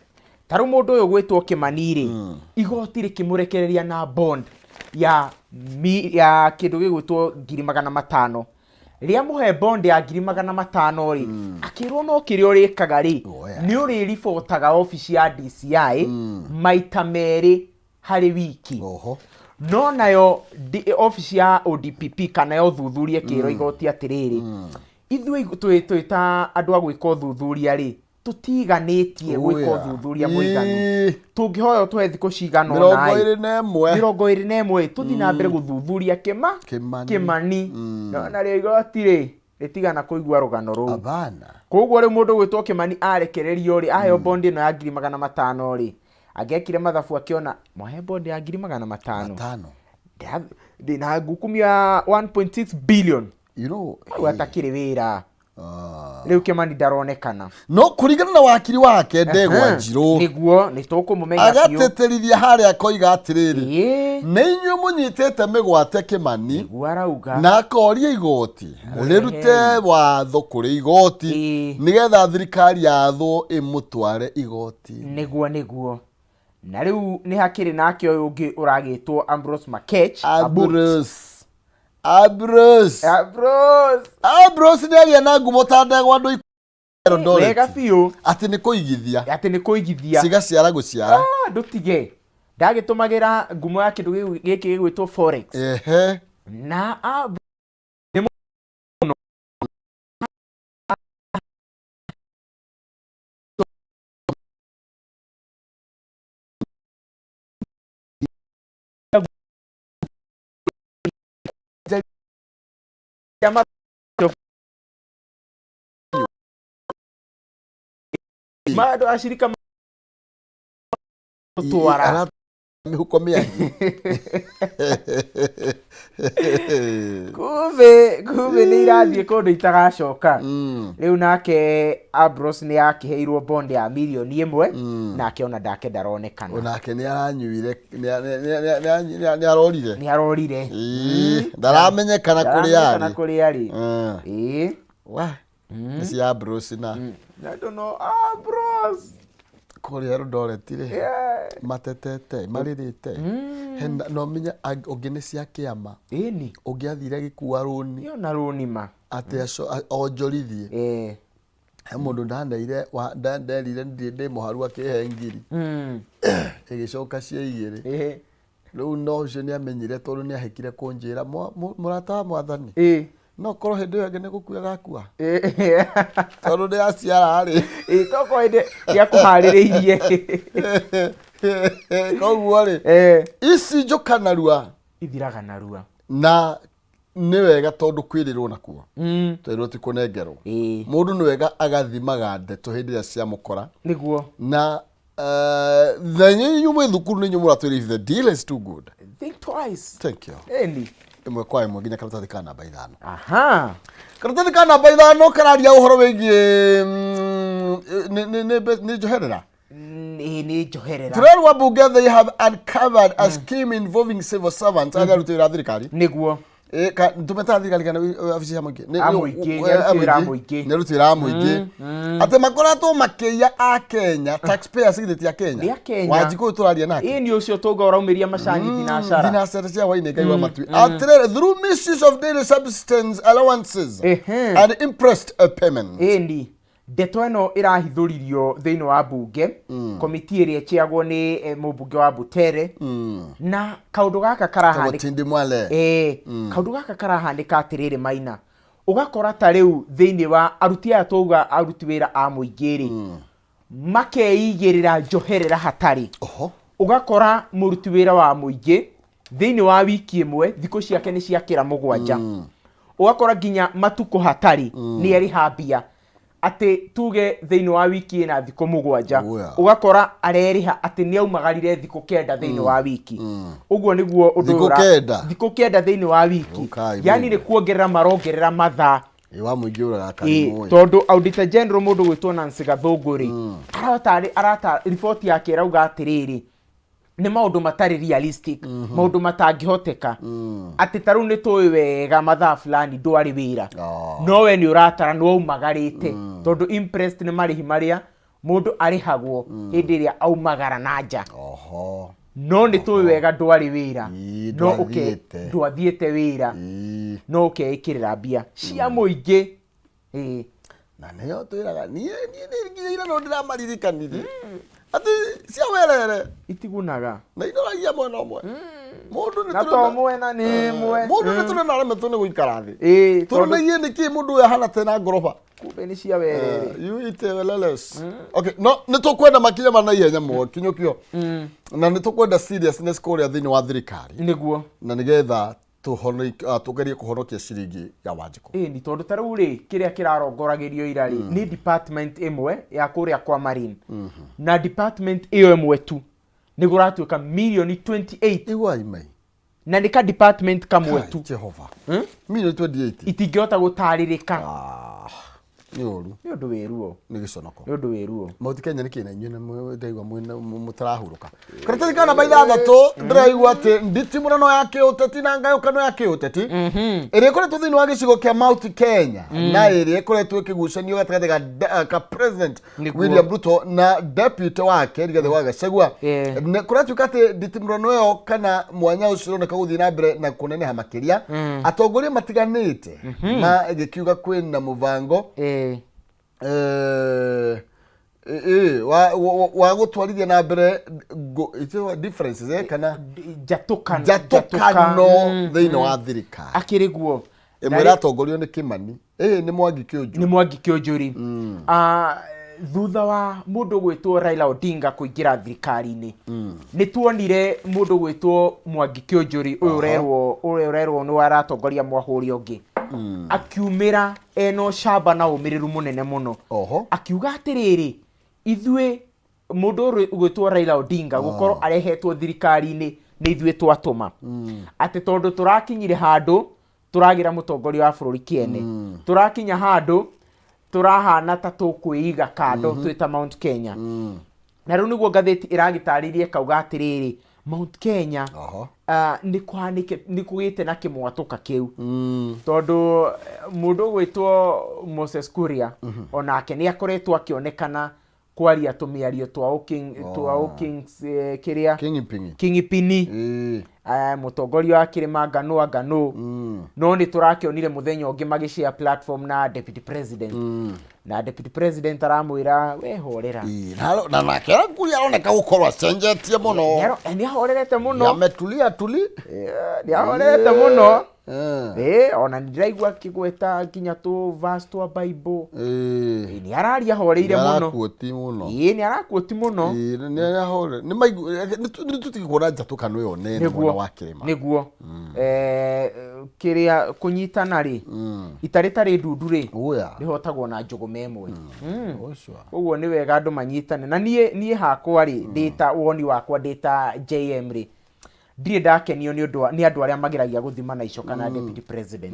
Ta rĩu mũndũ ũyũ gwĩtwo Kimani rĩ, igoti rĩkĩmũrekereria na bond ya ya kĩndũ gĩgwĩtwo 500,000. Rĩamũhe bond ya 500,000 rĩ, akĩrwo no kĩrĩa ũrĩkaga rĩ, nĩ ũrĩribotaga obici ya DCI maita merĩ harĩ wiki. No nayo obici ya ODPP kana ya ũthuthuria ĩkĩrwo igoti atĩrĩrĩ, ithuĩ twĩ ta andũ a gwĩka ũthuthuria rĩ, tũtiganĩtie gwĩka ũthuthuria mũiganu. Tũngĩhoya tũhe thikũ cigana ũna Mĩrongo ĩ. ĩrĩ na ĩmwe. 21 tũthiĩ na mbere gũthuthuria Kimani. Kimani. No narĩo igoti rĩ rĩtigana kũigua rũgano rũu. Abana. Koguo rĩu mũndũ gwĩtwo Kimani arekererio rĩ, aheo bondi ĩno ya 500,000 rĩ, angĩekire mathabu akĩona mwahe bondi ya 500,000. Matano. Ndĩna ngukumia 1.6 billion. You know, Hau atakĩrĩ wĩra. Rĩu Kimani ndaronekana. No kũringana na wakiri wake Ndegwa Njirũ. Nĩguo nĩ tũkũmũmenya biũ. Agatĩtĩrithia harĩa akoiga atĩrĩrĩ, nĩ inyuĩ mũnyitĩte mĩgwate Kimani. Nĩguo arauga. Na akoria igoti rĩrute watho kũrĩ igoti nĩgetha thirikari yathwo ĩmũtware igoti. Nĩguo nĩguo. Na rĩu nĩ hakĩrĩ nake ũyũ ũngĩ ũragĩtwo Ambrose Makech. Ambrose. Ambrose. Ambrose. Ambrose nĩ agĩa na ngumo ta ndegwa andũ Eldoret. Wega biũ. Atĩ nĩ kũigithia. Atĩ nĩ kũigithia. Cigaciara gũciara. Ndũtige. Ndagĩtũmagĩra ngumo ya kĩndũ gĩkĩ gĩgwĩtwo forex. Na nĩ mũno. Andũ acirika twara. Mĩhuko mĩangi. Kumbe nĩ irathiĩ kũndũ itagacoka. Rĩu nake Ambrose nĩ akĩheirwo bond ya mirioni 1, nake ona ndake ndaronekana. Onake nĩ aranyuire, nĩ arorire. Nĩ arorire. Ĩĩ, ndaramenyekana kũrĩa Ndaramenyekana arĩ. Kũrĩa arĩ. Ĩĩ. Wa nĩ cia Ambrose na I don't know. Ambrose. Kũrĩa Eldoret rĩ, matetete marĩrĩte. Hena no menya ũngĩ nĩ cia kĩama. Ũngĩ athire agĩkua rũni. Ĩyo na rũni ma. Atĩ onjorithie. He mũndũ ndaneire nderire ndirĩ ndĩ mũharu, akĩhe ngiri, ĩgĩcoka cia igĩrĩ. Rĩu no ũcio nĩ amenyire tondũ nĩ ahĩkire kũnjĩra, "Mũrata wa mwathani, no korwo hĩndĩ ĩyo ĩngĩ nĩ gũkua gakua, tondũ nĩ aciara rĩ." Ĩĩ, tokorwo hĩndĩ nĩakũharĩrĩirie. Koguo rĩ, ici njũka narua. Ithiraga narua. Na nĩ wega tondũ kwĩrĩrwo nakuo, twerwo ti kũnengerwo. Mũndũ nĩ wega agathimaga ndeto hĩndĩ ĩrĩa ciamũkora. Na thenye inyuĩ mwĩ thukuru nĩ inyuĩ mũratwĩra, if the deal is too good, think twice. Thank you. Ĩni. Ĩmwe kwa ĩmwe nginya karatathi ka namba 5. Karatathi ka namba 5 kararia ũhoro wĩgiĩ nĩ njoherera. Ĩĩ, nĩ njoherera. Turerwa bunge they have uncovered a scheme involving civil servants, arĩa aruti wĩra a thirikari. Tũmetaga thirikari kana wabici cia mũingĩ? A mũingĩ, nĩ aruti wĩra a mũingĩ. Nĩ aruti wĩra a mũingĩ, atĩ makoretwo makĩiya a Kenya, taxpayers. Githĩ ti a Kenya? Nĩ a Kenya. Wanjikũ ũyũ tũraria nake. Ĩĩ, nĩ ũcio tũnga ũraumĩria macani thinacara. Thinacara cia hwainĩ, Ngai wa matui. Atĩrĩrĩ, through misuse of daily subsistence allowances and imprest payments. Ĩni, ndeto ĩno ĩrahithũririo thĩinĩ wa bunge, komiti ĩrĩa ĩchĩagwo nĩ mũmbunge wa Butere, na kaũndũ gaka karahanĩka Tindi Mwale. Kaũndũ gaka karahanĩka atĩrĩrĩ, Maina, ũgakora ta rĩu thĩinĩ wa aruti aya twauga aruti wĩra a mũingĩ rĩ, makeigĩrĩra njoherera hatarĩ. Ũgakora mũruti wĩra wa mũingĩ thĩinĩ wa wiki ĩmwe thikũ ciake nĩ ciakĩra 7, ũgakora nginya matukũ hatarĩ nĩ arĩha mbia, atĩ tuge thĩinĩ wa wiki ĩna thikũ 7, ũgakora arerĩha atĩ nĩ aumagarire thikũ 9 thĩinĩ wa wiki. Ũguo nĩguo ũndũ Thikũ 9? Thikũ 9 thĩinĩ wa wiki. Ũkai Yani mũndũ. nĩ kuongerera marongerera mathaa. Ĩ wa mũingĩ ũraga karimũ ĩ. Tondũ auditor general, mũndũ gwĩtwo Nancy Gathũngũ rĩ, aratarĩ arata riboti yake ĩrauga atĩrĩrĩ, nĩ maũndũ matarĩ realistic, maũndũ matangĩhoteka, atĩ ta rĩu nĩ tũĩ wega mathaa fulani ndwarĩ wĩra, no we nĩ ũratara nĩ waumagarĩte, tondũ imprest nĩ marĩhi marĩa mũndũ arĩhagwo hĩndĩ ĩrĩa aumagara na nja. No nĩ tũĩ wega ndwarĩ wĩra. Ĩĩ, No ndwathiĩte. Ndwathiĩte wĩra, no ũkeĩkĩrĩra mbia cia mũingĩ. Ĩĩ. Na nĩyo twĩraga niĩ nĩ nginya ira no ndĩramaririkanirie atĩ cia werere itigunaga. Na inoragia mwena ũmwe mũndũ nĩ Na to mwena nĩ ĩmwe. Mũndũ nĩ tũrĩ na aremetwo nĩ gũikara thĩ. Ĩĩ, tondũ tũronagie nĩkĩ mũndũ ũyũ ahana tena ngoroba. Kumbe nĩ cia werere. You eat weleles. Okay, no nĩ tũkwenda makinya ma naihenya mũno kinyũkio, na nĩ tũkwenda seriousness kũrĩa thĩinĩ wa thirikari, na nĩgetha tũgerie kũhonokia ciringi ya Wanjikũ. Ĩĩ, ni tondũ ta rĩu rĩ, kĩrĩa kĩrarongoragĩrio ira rĩ, nĩ department ĩmwe ya kũrĩa kwa Marine, na department ĩyo ĩmwe tu nĩ kũratuĩka mirioni 28. Iguai mai. Na nĩ ka department kamwe Kai, tu. Jehova, milioni 28. Itingĩhota gũtarĩrĩka. Ah, nĩ ũru. Nĩ ũndũ wĩ ruo. Nĩ gĩconoko. Nĩ ũndũ wĩ ruo. Mount Kenya nĩ kĩna inyuĩ na ndĩraigua mũtarahurũka. Karatathi ka namba 6, ndĩraigua atĩ nditimũrano ya kĩũteti na ngayũkano ya kĩũteti ĩrĩa ĩkoretwo thĩinĩ wa gĩcigo kĩa Mount Kenya na ĩrĩa ĩkoretwo ĩkĩgucanio gatagatĩ ka President William Ruto na deputy wake Rigathĩ wa Gachagua. Kũratuĩka atĩ nditimũrano ĩyo kana mwanya ũcio ũroneka gũthiĩ na mbere na kũneneha makĩria, atongoria matiganĩte magĩkiuga kwĩna mũbango wa gũtwarithia na mbere differences, kana njatũkano. Njatũkano thĩinĩ wa thirikari. Akĩrĩ guo. Ĩmwe ĩratongorio nĩ Kĩmani, ĩ nĩ Mwangi Kĩũnjũ. Nĩ Mwangi Kĩũnjũri. Ah, thutha wa mũndũ gwĩtwo Raila Odinga kũingĩra thirikari-inĩ, nĩ tuonire mũndũ gwĩtwo Mwangi Kĩũnjũri ũyũ ũrerwo nĩ aratongoria mwahũri ũngĩ, akiumĩra ena ũcamba na ũmĩrĩru mũnene mũno, akiuga atĩrĩrĩ, ithuĩ Mũndũ ũrĩ ũgwĩtwo Raila Odinga gũkorwo arehetwo thirikari-inĩ nĩ ithuĩ twatũma, atĩ tondũ tũrakinyire handũ tũragĩra mũtongoria wa bũrũri kĩene, tũrakinya handũ tũrahana ta tũkwĩiga kando twĩ ta Mount Kenya. Na rĩu nĩguo ngathĩti ĩragĩtarĩria ĩkauga atĩrĩrĩ, Mount Kenya nĩ kũhanĩke nĩ kũgĩte na kĩmwatũka kĩu, tondũ mũndũ ũgwĩtwo Moses Kuria onake nĩ akoretwo akĩonekana kwaria tũmĩario twa ũking twa ũkings kĩrĩa Kingpin. Kingpini. Mũtongoria wa kĩrĩma nganũ nganũ. No nĩ tũrakĩonire mũthenya ũngĩ magĩshare platform na deputy president, na deputy president aramwĩra, "We horera." Ĩĩ, na nake Kuria aroneka gũkorwo acenjetie mũno. Nĩ ahorerete mũno. Ametulia tuli. Nĩ ahorerete mũno. Ona nĩ ndĩraigua akĩgweta nginya tũ verse twa Bible. Nĩ araria ahoreire mũno. Nĩarakuoti mũno. Ĩĩ, nĩ arakuoti mũno. Ĩĩ, nĩ arahore nĩ maigu nĩ tũtige kuona njatũkano ĩyo nene mwena wa kĩrĩma. Nĩguo. Kĩrĩa kũnyitana rĩ, ita rĩtarĩ ndundu rĩ, Ũya. rĩhotagwo na njũgũma ĩmwe. Ũcio. Ũguo nĩ wega andũ manyitane. Na niĩ hakwa rĩ, ndĩta woni wakwa, ndĩta JM rĩ, ndirĩ ndakenio nĩ ũndũ nĩ andũ arĩa mageragia gũthima na icoka na deputy president,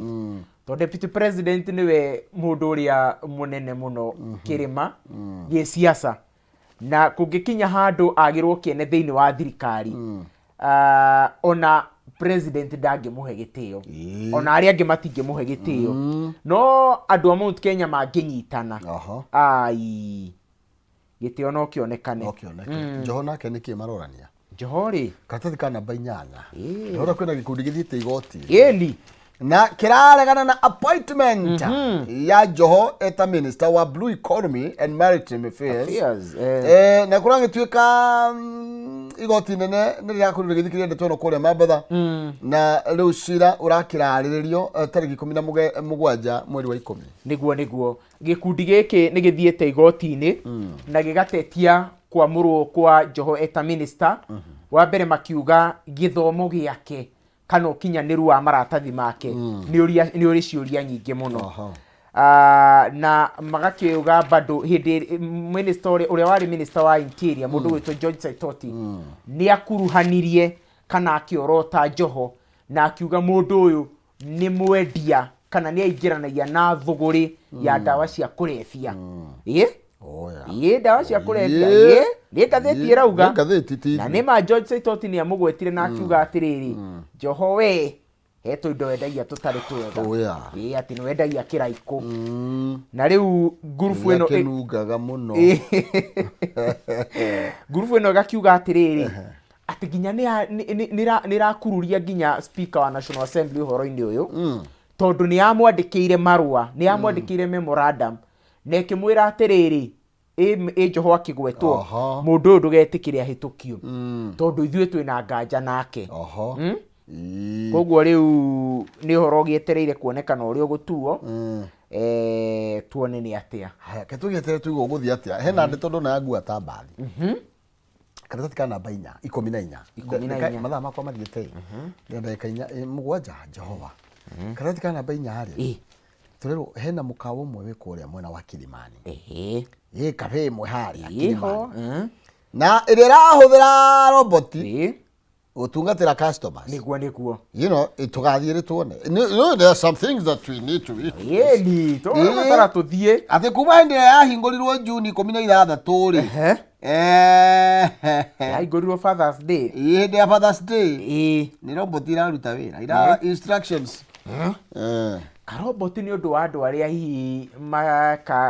tondũ deputy president nĩwe mũndũ ũrĩa mũnene mũno kĩrĩma gĩsiasa, na kũngĩkinya handũ agĩrwo kĩene thĩinĩ wa thirikari, ona president ndangĩmũhe gĩtĩo, ona arĩa angĩ matingĩmũhe gĩtĩo. No andũ a Mount Kenya mangĩnyitana, ai, gĩtĩo no kĩonekane. No kĩoneke. Njoho nake nĩ kĩ marorania? Njoho rĩ, karatathi ka namba 8. Ndĩrona kwĩna gĩkundi gĩthiĩte igoti na kĩraregana na appointment ya Njoho eta minister wa blue economy and maritime affairs. Affairs. Na kũragĩtuĩka igoti nene nĩ rĩrakorirwo rĩgĩthikĩrĩria ndeto ĩno kũrĩa Mambatha, na rĩu cira ũrakĩrarĩrĩrio tarĩki 17 mweri wa 10. Nĩguo gĩkundi gĩkĩ nĩ gĩthiĩte igoti-inĩ na gĩgatetia kwamũrwo kwa Njoho eta minister. Wa mbere makiuga gĩthomo gĩake kana ũkinyanĩru wa maratathi make nĩ ũrĩ ciũria nyingĩ mũno. Na magakiuga bado hĩndĩ minister ũrĩa warĩ minister wa interior, mũndũ gwĩtwo George Saitoti, nĩ akuruhanirie kana akĩorota Njoho na akiuga mũndũ ũyũ nĩ mwendia kana nĩ aingĩranagia na thũgũrĩ ya ndawa cia kũrebia. Ĩ Oya. Ĩ, ndawa cia kũrebia. Ĩ. Ĩ, nĩ ngathĩti ĩrauga. Nĩ ngathĩti ti Na nĩ ma George Saitoti nĩ amũgwetire na akiuga atĩrĩrĩ, "Njoho, we he tũindo wendagia tũtarĩ twega." Oya. Ĩ, atĩ nĩ wendagia kĩraikũ. Na rĩu ngurubu ĩno Kĩnungaga mũno. Ngurubu ĩno ĩgakiuga atĩrĩrĩ, atĩ nginya nĩ ĩrakururia nginya speaker wa National Assembly ũhoro-inĩ ũyũ, tondũ nĩ yamwandĩkĩire marũa, nĩ yamwandĩkĩire memorandum na ĩkĩmwĩra atĩrĩrĩ, ĩ Njoho akĩgwetwo, "Mũndũ ũyũ ndũgetĩkĩre ahĩtũkio, tondũ ithuĩ twĩna nganja nake." Koguo rĩu nĩ ũhoro ũgĩetereire kuonekana ũrĩa ũgũtuo, tuone nĩ atĩa. Haya, ke tũgĩetere tũigue ũgũthiĩ atĩa. Hena ndeto ndona ya ngua ta mbathi. Karatathi ka namba 4, 14. 14. Mathaa makwa mathiĩte ĩ. Ndĩna ndagĩka 4, 7, Jehova. Karatathi ka namba 4 rĩ, tũrerwo hena mũkawa ũmwe wĩ kũrĩa mwena wa Kilimani. Ĩ kabe ĩmwe harĩa Ĩho. Kilimani. Na ĩrĩa ĩrahũthĩra roboti gũtungatĩra customers. Nĩguo. Tũgathiĩ rĩ tuone. There are some things that we need to eat. Ĩni tũrabatara tũthiĩ. Atĩ kuma hĩndĩ ĩrĩa yahingũrirwo Juni 16 rĩ, Yahingũrirwo Fathers Day. Ĩ, hĩndĩ ya Fathers Day. Nĩ robot iraruta wĩra, ira instructions. Karoboti nĩ ũndũ wa andũ arĩa hihi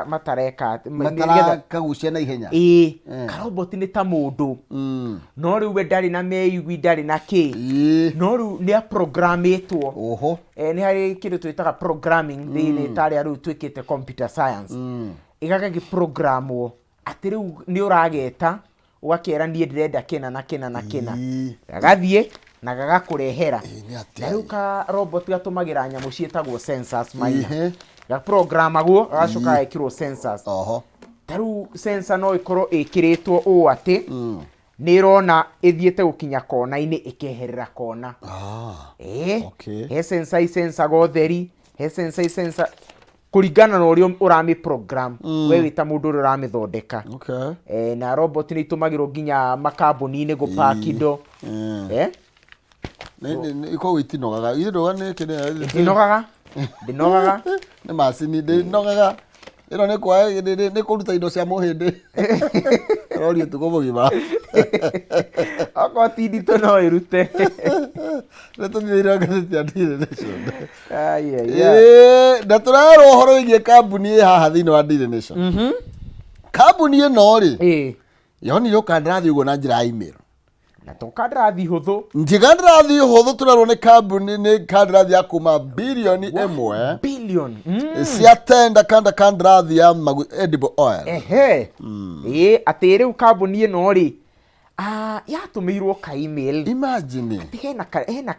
matareka Matarakagucia na ihenya. Ĩĩ, karoboti nĩ ta mũndũ, no rĩu we ndarĩ na meigwi, ndarĩ na kĩ, no rĩu nĩ aprogramĩtwo. Nĩ harĩ kĩndũ twĩtaga programming thĩinĩ tarĩa rĩu twĩkĩte computer science, ĩgagagĩprogramwo atĩ rĩu nĩ ũrageta ũgakera, "Niĩ ndĩrenda kĩna na kĩna na kĩna." Gagathiĩ na gagakũrehera. Ĩĩ, nĩ atĩa? Na rĩu ka robot gatũmagĩra nyamũ ciĩtagwo sensors maina. Ehe. Gaprogramagwo gagacoka gagekĩrwo sensors. Ta rĩu sensor no ĩkorwo ĩkĩrĩtwo ũũ atĩ nĩ ĩrona ĩthiĩte gũkinya kona-inĩ, ĩkeherera kona. He sensor isensaga ũtheri, he sensor isensa Kũringana na ũrĩa ũramĩ program, we wĩ ta mũndũ ũrĩa ũramĩthondeka. Na robot nĩ itũmagĩrwo nginya makambuni-inĩ gũpack indo. Koguo itinogaga. Ithe ndoga nĩ kĩrĩa. Ndinogaga, ndinogaga. Nĩ macini ndĩnogaga. Ĩno nĩ kwa nĩ kũruta indo cia mũhĩndĩ. Roria ũtukũ mũgima. Okorwo ti nditũ no ĩrute. Nĩ tũthiĩre ngathĩti ya Daily Nation. Ai, ai, ai. Ĩĩ, na tũrerwo ũhoro wĩgiĩ kambuni ĩ haha thĩinĩ wa Daily Nation. Kambuni ĩno rĩ, yonire ũkandarathi ũguo na njĩra ya email. Na to kandarathi hũthũ. Nti kandarathi hũthũ tũrerwo nĩ kambuni nĩ kandarathi ya kuma birioni 1 Billion. Cia tenda kanda kandarathi ya edible oil. Ehe, ĩĩ, atĩ rĩu kambuni ĩno rĩ, yatũmĩirwo ka email. Imagine. Atĩ hena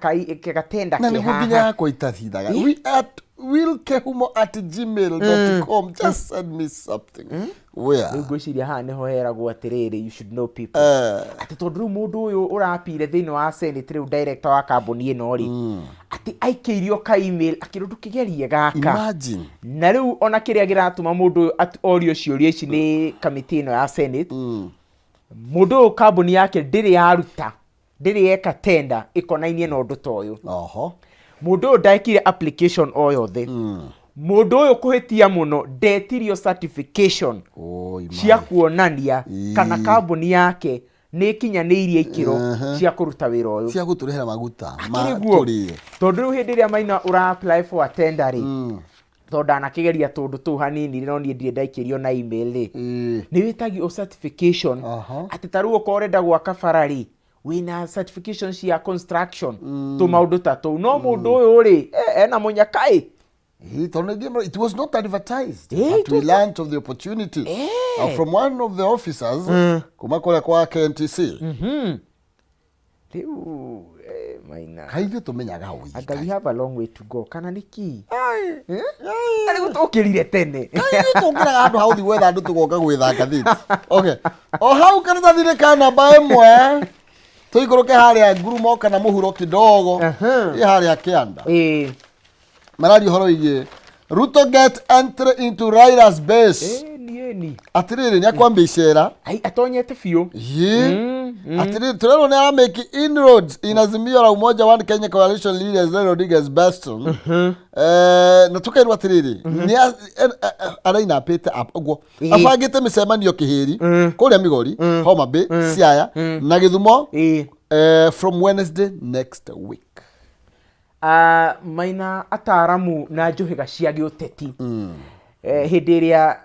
gatenda na ke nĩguo nginya haha. Yakwa itathindaga we at willkehumo@gmail.com, just send me something where. Rĩu ngwĩciria haha nĩho heragwo atĩrĩrĩ, you should know people, atĩ tondũ rĩu mũndũ ũyũ ũrapire thĩinĩ wa Senate, rĩu director wa kambuni ĩno rĩ, atĩ aikĩirio ka email akĩrwo ndũkĩgerie gaka. Imagine. Na rĩu ona kĩrĩa kĩratũma mũndũ ũyũ orio ciũria ici nĩ kamĩtĩ ĩno ya Senate, mũndũ ũyũ kambuni yake ndĩrĩ yaruta, ndĩrĩ yeka tender ĩkonainie na ũndũ ta ũyũ. Mũndũ ũyũ ndekire application o yothe. Mũndũ ũyũ kũhĩtia mũno ndetirio certification Oi, cia kuonania kana kambuni yake nĩ ĩkinyanĩirie ikĩro cia kũruta wĩra ũyũ. Cia gũtũrehera maguta ma Akĩrĩ guo. Tũrĩe. Tondũ rĩu hĩndĩ ĩrĩa maina ũra apply for a tender rĩ, tondũ ndanakĩgeria tũndũ tũu hanini no niĩ ndirĩ ndaikĩrio na email rĩ, nĩ wĩtagio certification. Atĩ ta rĩu okorwo ũrenda gwaka bara rĩ, wĩna certification cia construction, tũmaũndũ ta tũu. No mũndũ ũyũ rĩ, ena mũnyaka ĩ. Tondũ ningĩ it was not advertised, Eh, but it we was learned of the opportunity from one of the officers kuma kũrĩa kwa KNTC. Rĩu maina Kaĩ ithuĩ tũmenyaga ũi. Anga we have a long way to go kana nĩ kĩ? Na rĩu tũkĩrire tene. Kaĩ ithuĩ tũngĩraga handũ ha gũthiĩ gwetha andũ tũgoka gwetha ngathĩti. Okay, o hau karatathi-inĩ ka namba 1, tũikũrũke harĩa ngurumo kana mũhuro kidogo. Ĩ harĩa kĩanda. Mararia ũhoro wĩgiĩ Ruto get entry into Raila's base. Ĩni ĩni. Atĩrĩrĩ, nĩ akwambia icera. Ai, atonyete biũ. Ĩ, atĩrĩrĩ, tũrerwo nĩ aramake inroads in Azimio la Umoja One Kenya coalition leaders Raila Odinga's bastion. Na tũkerwo atĩrĩrĩ, nĩ arainapĩte ũguo abangĩte mĩcemanio Kĩhĩri kũrĩa Migori, Homa Bay, Siaya na Gĩthumo from Wednesday next week. Ah, maina ataramu na njũhĩga cia gĩũteti, hĩndĩ ĩrĩa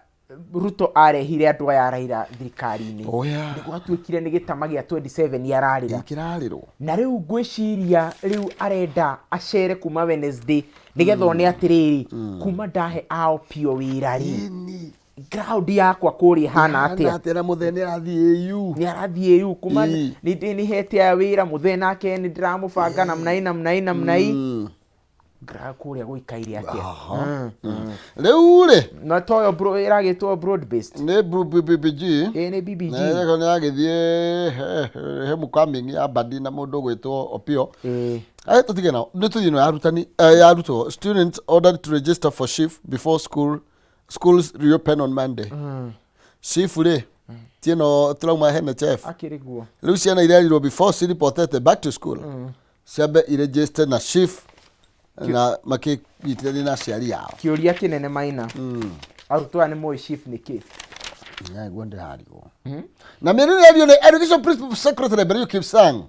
Ruto arehire andũ aya a Raila thirikari-inĩ, Oh, yeah. nĩ gwatuĩkire nĩ gĩtama gĩa 27 ararĩra. Kĩrarĩrwo. Na rĩu ngwĩciria rĩu arenda acere kuma Wednesday nĩgetha one atĩrĩrĩ, kuma ndahe ao pio wĩra rĩ, ground yakwa kũrĩa ĩhana atĩa. Atĩa na mũthee nĩ arathiĩ AU. Nĩ arathiĩ AU kuma nĩ hete aya wĩra, mũthee nake nĩ ndĩramũbanga namna hii namna hii namna hii. Kũrĩa gũikaire atĩa? Rĩu rĩ, Na toyo bro ĩragĩtwo broad based. Nĩ BBG. Ĩ, nĩ BBG. Nĩ agĩthiĩ he mũkaming ya Mbadi na mũndũ ũgwĩtwo Opio. Ai, tũtige nao, nĩ tũthiĩ ĩno ya arutani, ya arutwo. Students ordered to register for SHIF before schools reopen on Monday. SHIF rĩ, ti ĩno tũrauma NHIF? Akĩrĩ guo. Rĩu ciana irerirwo before cireportete back to school ciambe iregister na SHIF na makĩnyitithania na aciari ao. Kĩũria kĩnene maina, arutwo aya nĩ moĩ SHIF nĩ kĩ? Guo ndĩrarigwo na mĩrĩrĩ yario nĩ education principal secretary Belio Kipsang,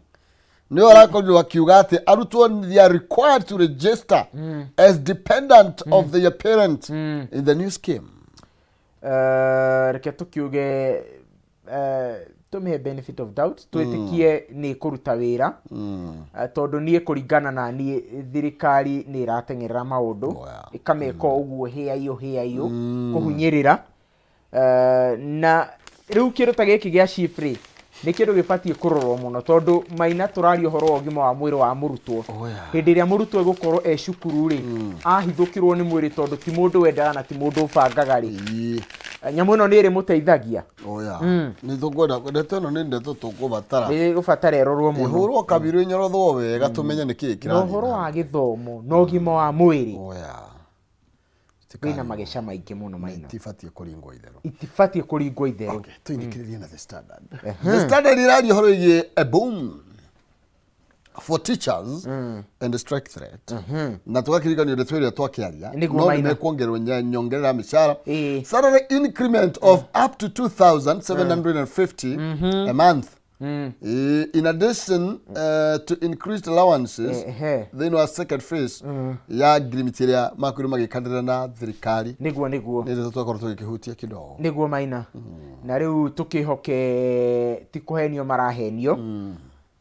nĩwe arakorirwo akiuga atĩ arutwo they are required to register as dependent of their parent in the new scheme. Reke tũkiuge, tũmĩhe benefit of doubt, twĩtĩkie nĩ kũruta wĩra, tondũ niĩ kũringana na niĩ thirikari nĩ ĩrateng'erera maũndũ. Oh, yeah. Ĩkameka ũguo hĩaiyũ hĩaiyũ kũhunyĩrĩra. Na rĩu kĩndũ ta gĩkĩ gĩa SHIF rĩ, nĩ kĩndũ gĩbatiĩ kũrorwo mũno, tondũ maina tũraria ũhoro wa ũgima wa mwĩrĩ wa mũrutwo. Oh, yeah. Hĩndĩ ĩrĩa mũrutwo egũkorwo e cukuru rĩ, ahithũkĩrwo nĩ mwĩrĩ, tondũ ti mũndũ wendaga na ti mũndũ ũbangaga rĩ, nyamũ ĩno nĩ ĩrĩmũteithagia. Oh, yeah. Nĩ tũkwenda ndeto ĩno, nĩ ndeto tũkũbatara. Nĩ gũbatara ĩrorwo mũno. Ĩhũrwo kabirũ, ĩnyorothwo wega, tũmenye nĩ kĩĩ Na kĩrathiĩ ũhoro na wa gĩthomo na ũgima wa mwĩrĩ. Oh, yeah. Wĩna mageca maingĩ mũno Maina. Itibatiĩ kũringwo itherũ. Itibatiĩ kũringwo itherũ. Okay, tũinĩkĩrĩrie na The Standard. The Standard ĩraria ũhoro wĩgiĩ a boom for teachers and strike threat. Na tũgakĩriganio ndeto ĩrĩa twakĩaria Nĩguo no nĩ Maina. mekuongererwo nyongerera ya mĩcara. Salary increment of up to 2750 a month. In addition to increased allowances Ehe. thĩinĩ wa second phase ya agreement ĩrĩa makwĩrwo magĩkanĩra na thirikari. Nĩguo nĩguo. Nĩ ndeto twakorwo tũgĩkĩhutia kidogo. Nĩguo Maina. Na rĩu tũkĩhoke ti kũhenio marahenio.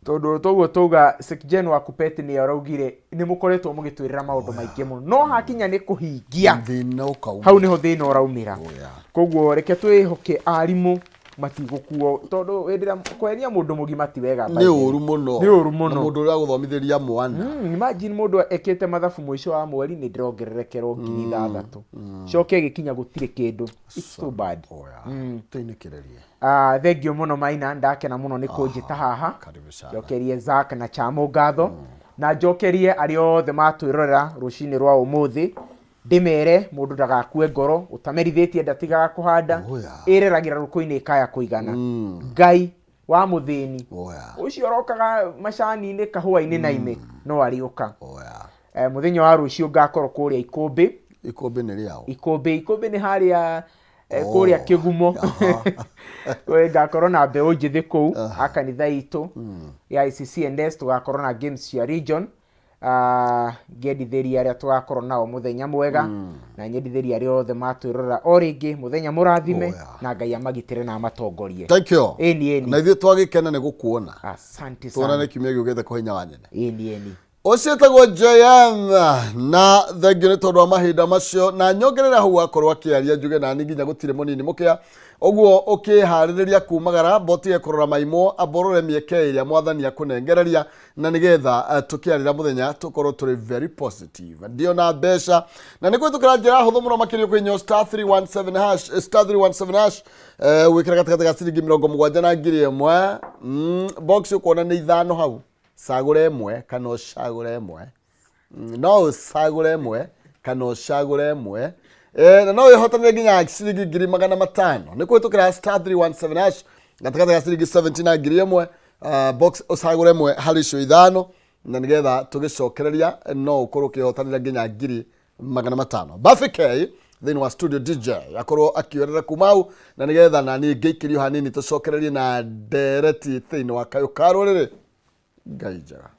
Tondũ toguo tauga Secgen wa Kuppet nĩ araugire nĩ mũkoretwo mũgĩtwĩrĩra maũndũ maingĩ mũno no hakinya nĩ kũhingia thĩna ũkauma. Hau nĩho thĩna ũraumĩra. Oh, yeah. Koguo reke twĩhoke arimũ matigũkuo tondũ hĩndĩ ĩrĩa kweheria mũndũ mũgima ti wega by Nĩ the way. ũru mũno. Nĩ ũru mũno. Na mũndũ ũrĩa agũthomithĩria mwana. Imagine mũndũ ekĩte mathabu mũico wa mweri nĩ ndĩrongererekerwo 6000 coke gĩkinya gũtirĩ kĩndũ. It's too bad. Oh, yeah. Tũinĩkĩrĩrie. Ah, thengio mũno Maina, ndakena mũno nĩ kũnjĩta haha. Karibu sana. Njokerie Zack na Chamo ngatho na njokerie arĩa othe matwĩrorera rũcinĩ rwa ũmũthĩ, ndĩmere mũndũ ndagakue ngoro, ũtamerithĩtie ndatigaga kũhanda. Oh, yeah. Ĩreragĩra rũkũ-inĩ ĩkaya kũigana. Ngai wa mũthĩni Oh, yeah. ũcio ũrokaga macani-inĩ kahũa-inĩ na ime no arĩũka. Oh, yeah. Mũthenya wa rũciũ ngakorwo kũrĩa Ikũmbĩ. Ikũmbĩ nĩ rĩaũ? Ikũmbĩ, Ikũmbĩ nĩ harĩa kũrĩa Kĩgumo. Ngakorwo na mbeũ njĩthĩ kũu a kanitha itũ ya ICCNS, tũgakorwo na games cia region. Ngĩendithĩria arĩa tũgakorwo nao mũthenya mwega na nyendithĩria arĩa othe matwĩrorera o rĩngĩ mũthenya mũrathime. Oh, yeah. Na Ngai amagitĩre na amatongorie. Thank you. Ĩni ĩni. Na ithuĩ twagĩkena nĩ gũkuona. Asante tuonane sana. Kiumia gĩũkĩte kwa hinya wa nyene. Ĩni ĩni. Ũcio ĩtagwo JM na thengio nĩ tondũ wa mahinda macio na nyongerera hau akorwo akĩaria njuge nani nginya gũtirĩ mũnini mũkĩa ũguo ũkĩharĩrĩria kumagara mbotige kũrora maimwo amborore mĩeke ĩrĩa mwathani akũnengereria na nĩgetha tũkĩarĩra mũthenya tũkorwo tũrĩ very positive ndiona mbeca na nĩ kũhĩtũkĩra njĩra hũthũ mũno makĩria kũhihinya star 317 hash, star 317 hash, wĩkĩra gatagatĩ ga ciringi 70 na 1000. Box ũkuona nĩ ithano hau, cagũra ĩmwe kana ũcagũre ĩmwe. No ũcagũre ĩmwe kana ũcagũre ĩmwe. Na no wĩhotanĩre nginya ciringi 500,000 nĩ kũhĩtũkĩra star 317 hash gatagatĩ ga ciringi 70 na 1000. Box ũcagũre ĩmwe harĩ icio ithano na nĩgetha tũgĩcokereria no ũkorwo ũkĩhotanĩra nginya 500,000. Buffy K thĩinĩ wa studio DJ akorwo akĩorera kuma hau na nĩgetha nani ngĩikĩrio hanini tũcokererie na ndereti thĩinĩ wa kayũ ka rũrĩrĩ. Ngai njega.